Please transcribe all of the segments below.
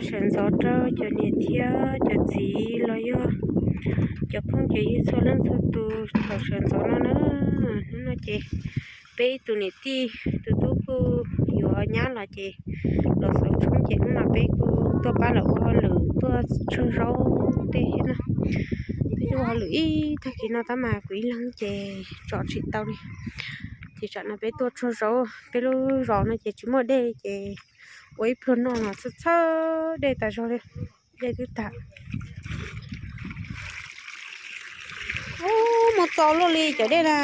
Sawv ntxov rau cov niam thiab cov txiv los yog cov phooj cov ywg txhua leej txhua tus thaum sawv ntxov no na. Hnub no ces peb ib tug niam tij tus tub kuj yuav nyab los ces los xauv tshoob ces hnub no peb kuj tuaj pab lawv ua hauj lwm tuaj tshuag zaub tej thiab na. Peb tuaj ua hauj lwm ib tag kis no tab mas kuv ib leeg ces tsom tsis tau li. Ces tsam no peb tuaj tshuag zaub, peb lub zos no ces tsis muaj dej ces ua ib pluag noj mas txhawj txhawj dej tas zog li. Dej twb tag. Ub, muaj txo luaj li cov dej na.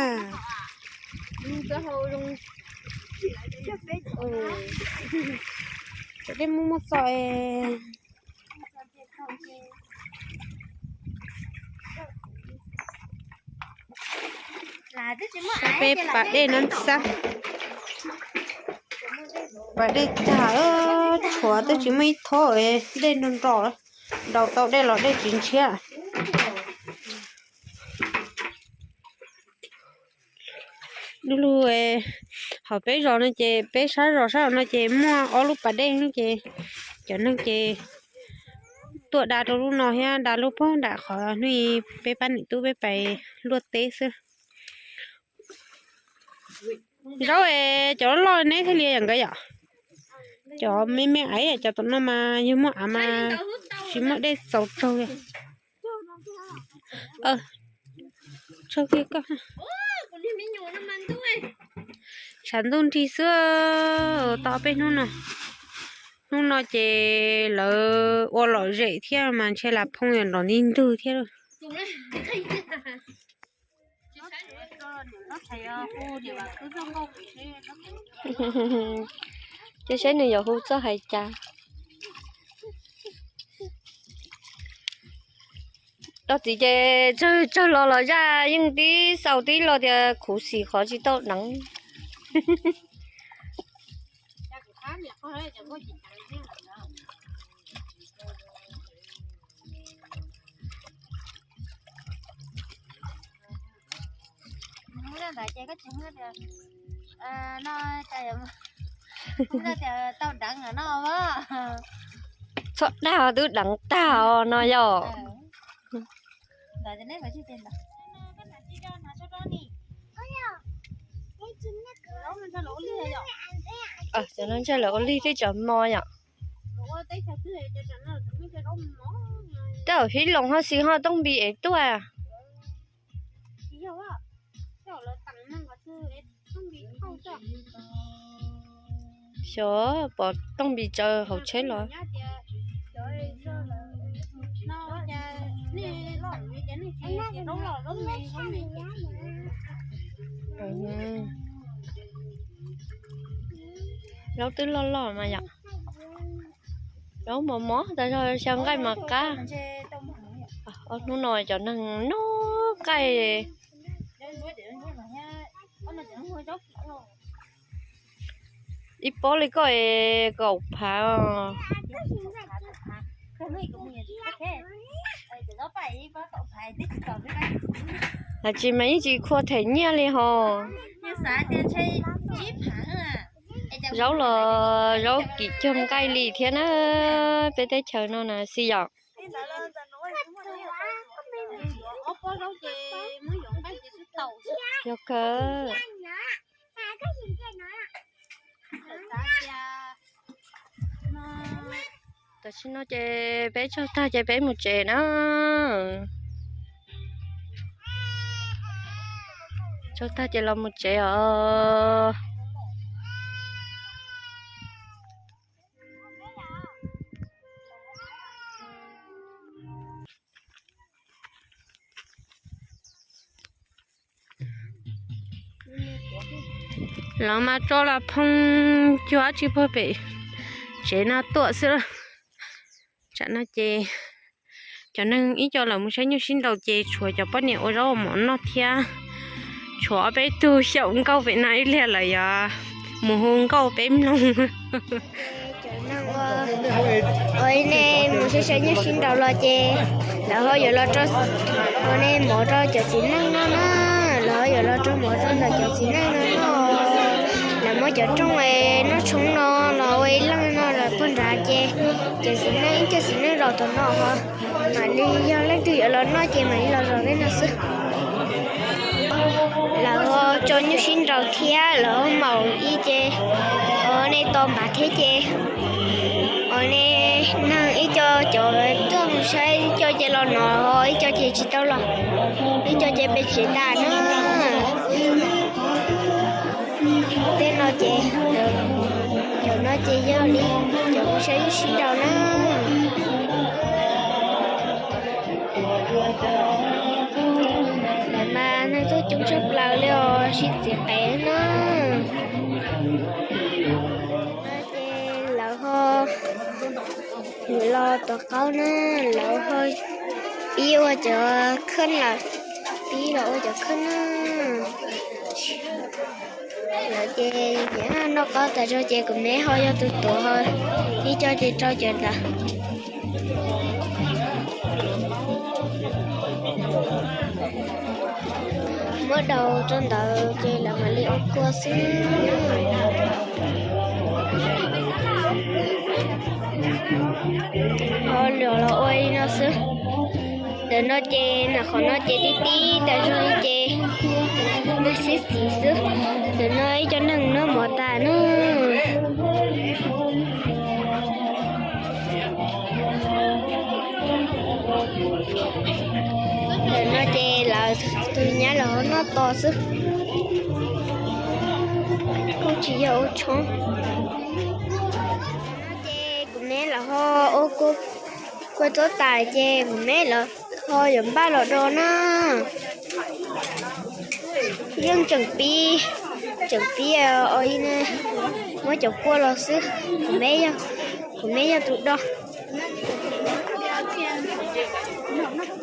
Cov dej muaj muaj txo es. Peb pas dej no xab. Pas dej tag, tshuav twb tsis muaj ib thob, dej nrog nrog, ntaus tau dej los dej tsis ntshiab. Lub lub, hauv peb zos no ces peb sab zos sab zos no ces muaj ob lub pas dej ces cov neeg ces tuaj da rau lub no thiab da lub puag nram qhov hnub peb pab niam tub peb pais luaj teb xwb. Zaub es cov loj loj neb thiaj li yom nkawd yom. Cov me me aiv cov tom no mas yog muaj av mas tsis muaj dej txaus tsaug li. Tshav ntuj nrig xwb tau peb hnub no. Hnub no ces lawv ua lom zem thiab mas ntshe lam phooj ywg nrov nti ntug thiab. Ces saib nws yuav hu txoj hais cas. Tau txiv ces tsawg tsawg los los zaj yeej tib xaus tib lo tias khuv xim qhov tsis tau deev. Txhob dag twb deev tag os no yom. Cov no ntshe lawv ua lig twb tseem mos yom. Tej zaum hib loos ho xis ho tooj npis es tuaj. Xyov pom tooj npis tsaws hauv tsheb los. Zaub twb loj loj mas yom. Zaub mos mos tas zog xyaw nqaij mas qab. Ob hnub no cov neeg noj nqaij. Ib pob li koj es kaum phav os. Hais tsis mas yeej tsis khua them nyiaj li hos. Zaub los zaub kim cog nqaij li thiab na, peb teb chaws no na xij yom. Yog kawg. Tam sim no ces peb tsaug tag ces peb mus tsev na. Tsaug tag ces los mus tsev os. Lawv mas tso las phooj cuag dab tsi puag pem tsev no tuaj xwb. Tsam no ces Cov neeg ib co lawv mus saib nyuj sib nraus ces tshuav cov poj niam ua zaub ua mov noj thiab. Tshuav ob peb tug xyaum nkauj pem no ib pliag lawv yuav mus hu nkauj peb mloog. Cov neeg uas nej mus saib saib nyuj sib nraus los ces lawv ho yuav los rau, uas nej mov rau cov txiv neej noj na, lawv ho yuav los rau mov rau ntawm cov txiv neej no noj. Lawv muab cov rooj noj tshoob no los ua ib leej no lawm puag nrad ces cov txiv neej, ib co txiv neej los tom no ho mam li yog leej twg yuav los noj ces mam li los zov tej no xwb. Lawv ho tso nyuj sib nraus thiab lawv ho maum ib ce, o nej tos npav thiab ces, o nej neeg ib co cov tuaj mus saib ib co ces los no, ib co ces tsis tau los, ib co ces pem tsev tas na. Tej no ces, cov no ces yog li cov mus saib nyuj sib nraus na. Lawv mas neeg tuaj coob tshaj plaws li os, sib txiv qev na. Ces lawv ho yuav los tos qaub na, lawv ho pib ua cov khab lawm, pib los ua cov khab na. Lawv ces nyiam noj qaub tas zog ces kuv me ho yog tus tuav ho, ib co ces rau cov ntawd. Muab daus rau ntawd ces lawv mam li ua kua xwb. Ho lawv los ua li no xwb. Ntawm no ces nram qhov no ces tib tib tas zog li ces neeg sib txiv xwb. Ntawm no ib co neeg noj mov tas na. Ntawm no ces lawv tus nyab lawv ho noj tos xwb, kuj tsis yog ua tshoob. Ces kuv me lawv ho ua kua tuab tas ces kuv me lawv ho yuav npaj los do na. Yeej tseem pib, tseem pib, muab cov kua los xwb. Kuv me yog, kuv me yog tus do.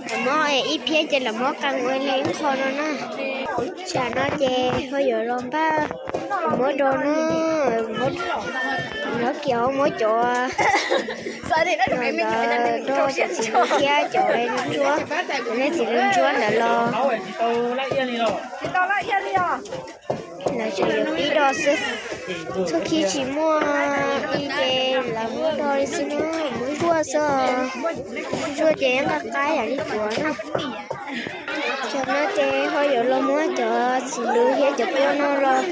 Lawv muab ib phiab ces lawv muab qee ua li ib qho no na. Tsam no ces ho yuav los npaj, muab do na, muab kiag muab cov, ntawd do cov txiv lws thiab cov ntsuab, cov nej txiv lws ntsuab ntawd los. Lawv tseem yuav pib do xwb. Txoj khib tsis muaj ib ce, lawv muab do li xwb na, muab zuaj xwb. Zuaj ces nqa qab yam li tuav na. Cov no ces ho yuav los muab cov txiv lws thiab cov kua no los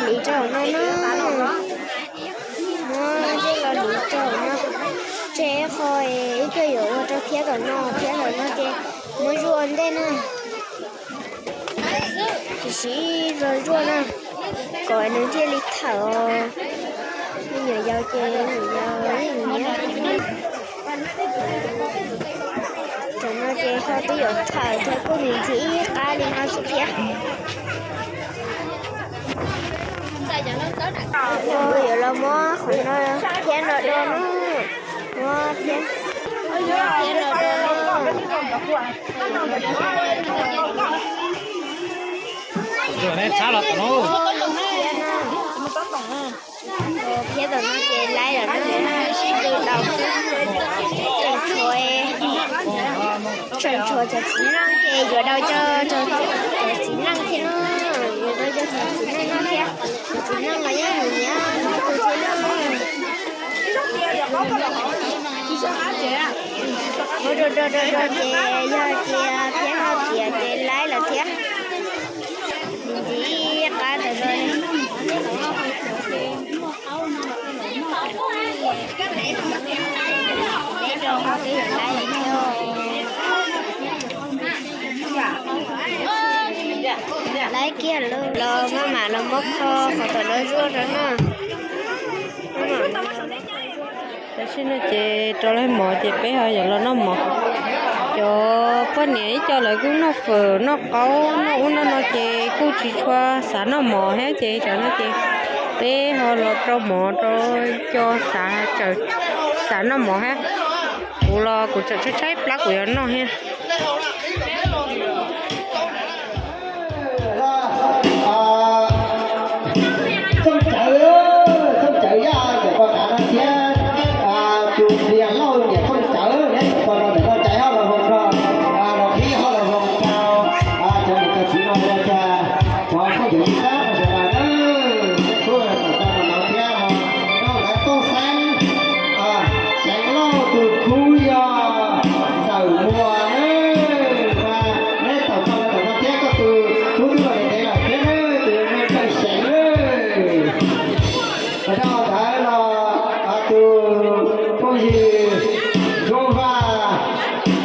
hliv rau hauv no na. Muab coj los hliv rau hauv no. Tseg ib qho, ib co yuav ua rau thiab tom no, thiab tom no ces muab zuaj ua ntej na. Tiam sis los zuaj na, kom nws thiaj li thawm os. Me nyuam yaus ces me nyuam yaus yeej nyiam. Tam no ces ho twb yuav thawm thiab, kuj ntxim ntxim ib qab li no xwb thiab. Yuav los muab qhov no thiab no do na, muab thiab, thiab no do na. Thiab tom no ces laib lawm na, sib tw daus xwb. Tseem tshuav, tseem tshuav cov txiv neej ces yuav daus cov, cov txiv neej thiab na, yuav daus cov txiv neej no thiab. Cov txiv neej los yeej nyiam nyiam tus thiab na. Muab do do do do ces yog tias thiab no tias ces laib lawm thiab. Ntxim ib qab ntawd los. Laib kiag los maj mam los muab kho qhov tom no zuaj rau na. Tam sim no ces rau lawm mov ces peb ho yuav los noj mov. Cov poj niam ib co lawv kuj noj fawm noj qaub noj ub noj no ces kuj tsis tshua xav noj mov thiab ces tam no ces peb ho los rau mov rau co xav, xav noj mov thiab. Kuv los kuv tseem tshaib tshaib plab kuv yuav noj thiab. Txooj Cawv, Txooj Cawv Yaj, cov poj qav no thiab tus niam Lauj niam Txooj Cawv, neb tau pom no ntawm no caiv ho los hoos nrog, los qhib ho los hoos rau cov niam cov txiv no ua cas cov phooj ywg ib sab sawv daws na, kuj tau pom no thiab ho noj ntawv Tooj Xeeb, Xeev Lauj tus khub yog Ntxawm Muas na, neb tau pom no ntawm no thiab koj tus khub twb los ntev lawm thiab na, tus me Ntxawm Xeev na. Rau ntawd los tus phooj ywg Ntsuab Vaj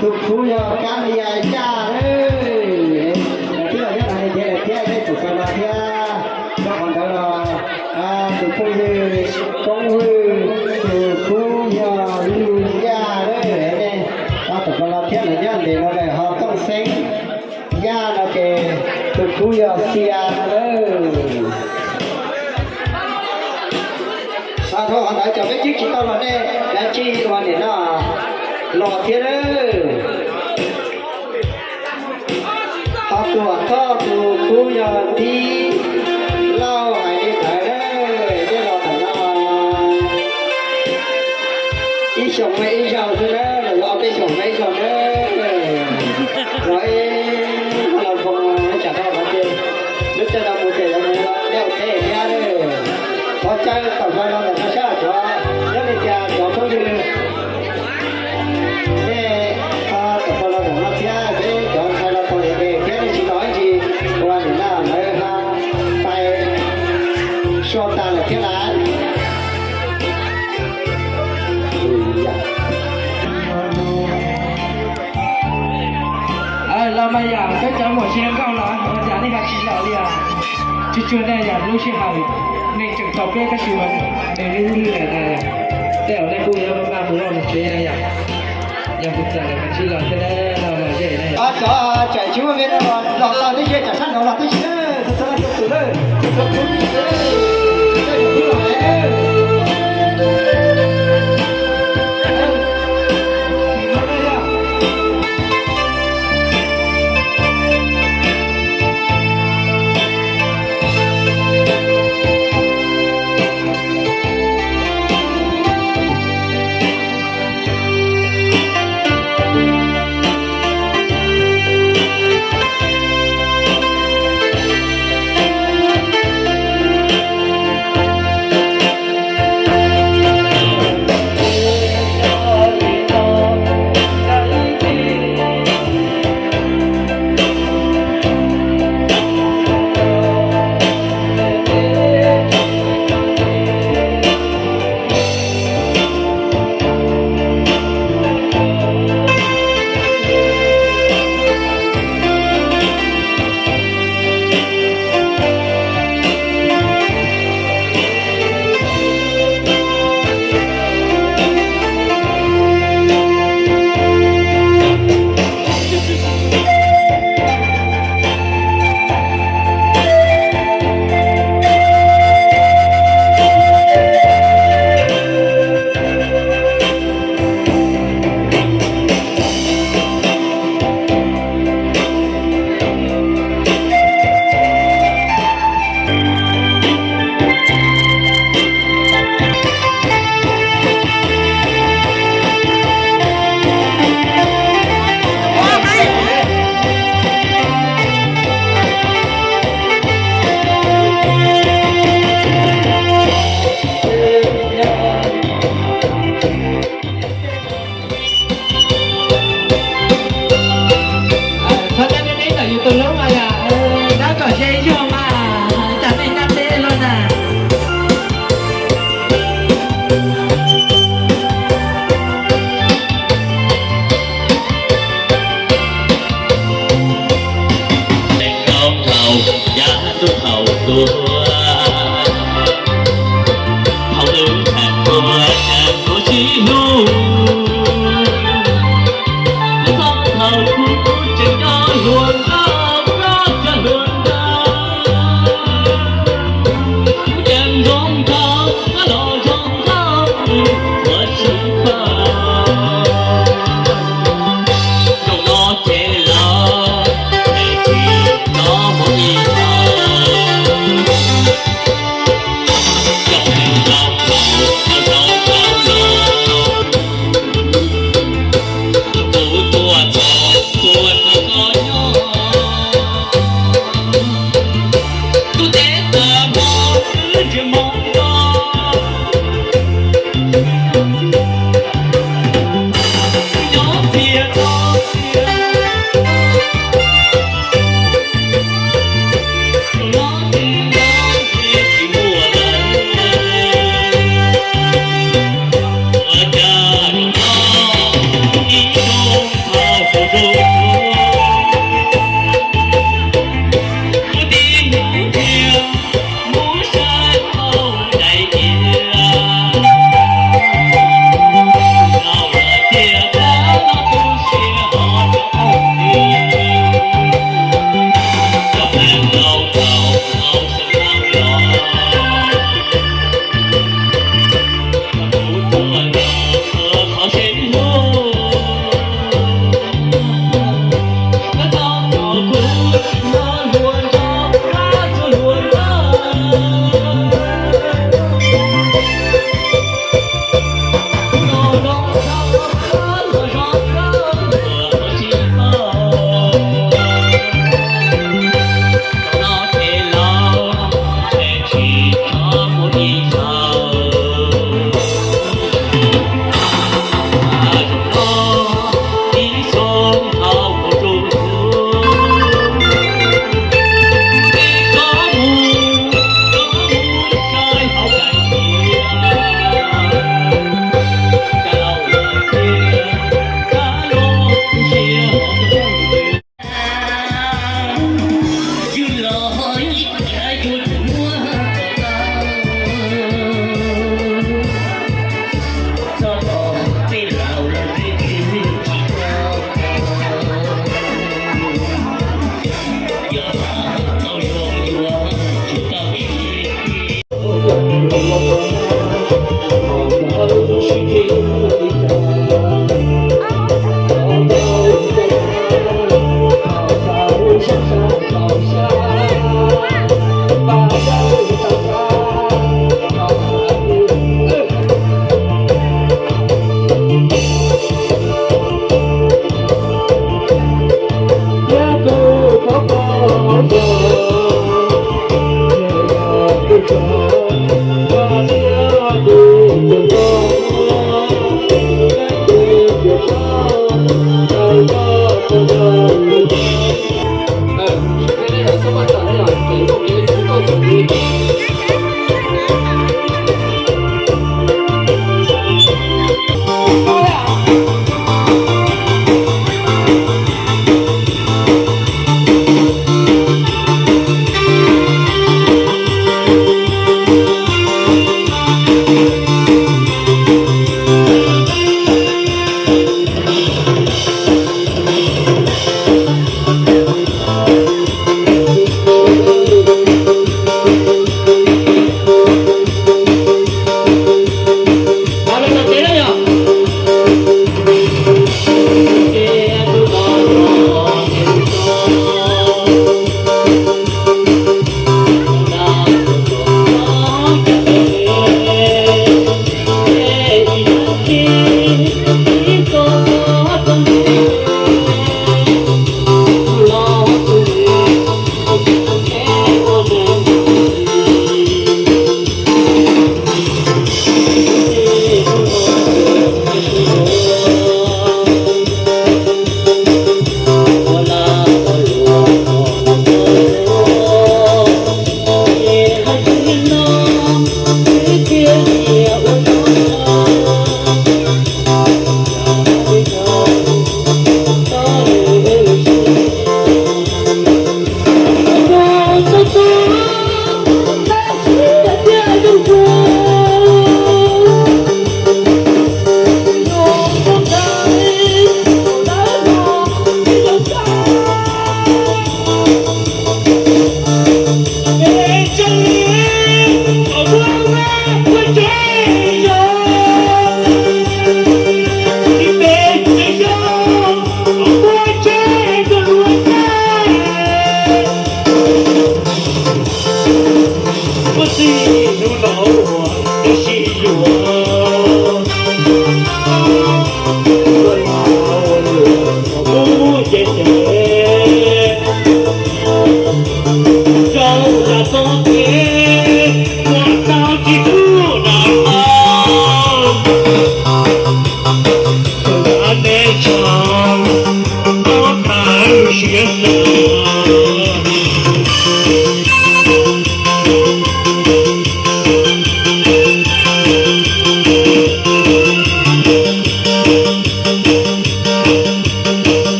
tus khub yog Kab Lia Yaj, twb los nyob no ntev lawm thiab, neb tau pom no thiab. Rau qhov ntawd los tus phooj ywg Koob Hwj tus khub yog Lwg Yaj, nej tau pom no thiab, los nyob ntev no lawm ho Tooj Xeeb Yaj no ces tus khub yog Xia no lawm. Thaum ntawd cov peb cwb tsis tau los nej, nej tsis ua niam no los thiab lawm. Ho Tuam Thoj tus khub yog Tib Lauj hais li ntawd, nej los thaum no ib xyoos muaj ib zaug xwb na, los yog ob peb xyoos muaj ib zaug na. Los ib los koom tsam no ces lub caij no mus ces yuav mus lawm thiab. Thov caw tawm plaws los ntawm no sab cov, yog li tias cov phooj ywg nej tawm plaws los ntawm no thiab, peb cov ntxhais los tau es thiab nej tsis los ib ntsis ua niam no lawv ho pais so tas lawm thiab lawm. Los mas yom, peb cov muam tsis nkauj los ua cas nej ho tsis los li os? Tsuag tsuag nej yom, lub sij hawm nej tseem tau peb kab sis mas nws lwj lwj lawm na. Tej zaum nej kuj yuav maj maj mus loj mus tsev na yom. Yog kuv txawm lawm mas tsis los thiab na, los los ze na. Cov tseem tsis muaj me no los los tib si, tsam sab nraud los tib si na.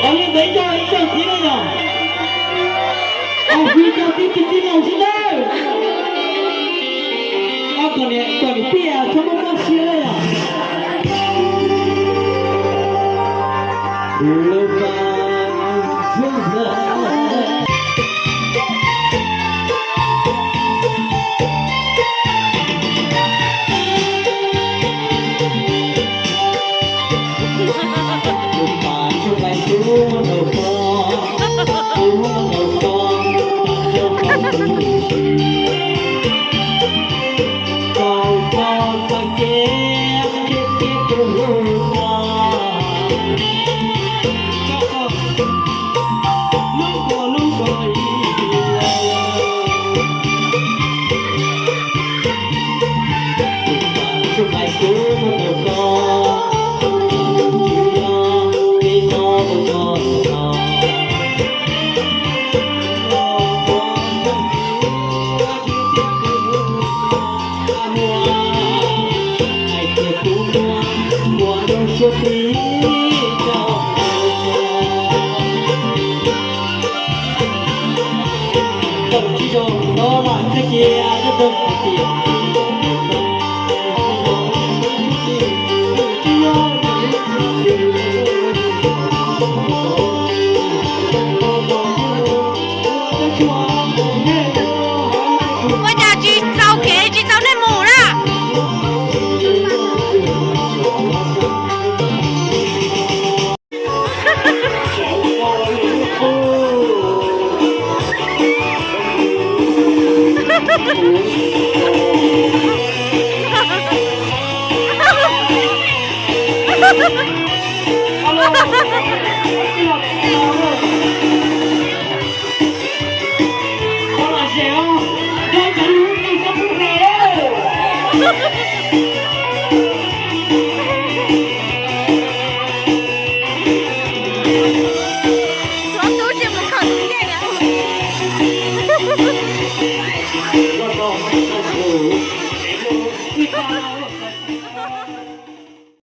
Ua li ntawd coj ib tug tib no yog, ua li coj tib tug tib no xwb nawb. Koj kom niam, kom niam tij txhob muaj mob siab li os. Ua cas tsis txaus kev tsis txaus nej mus na?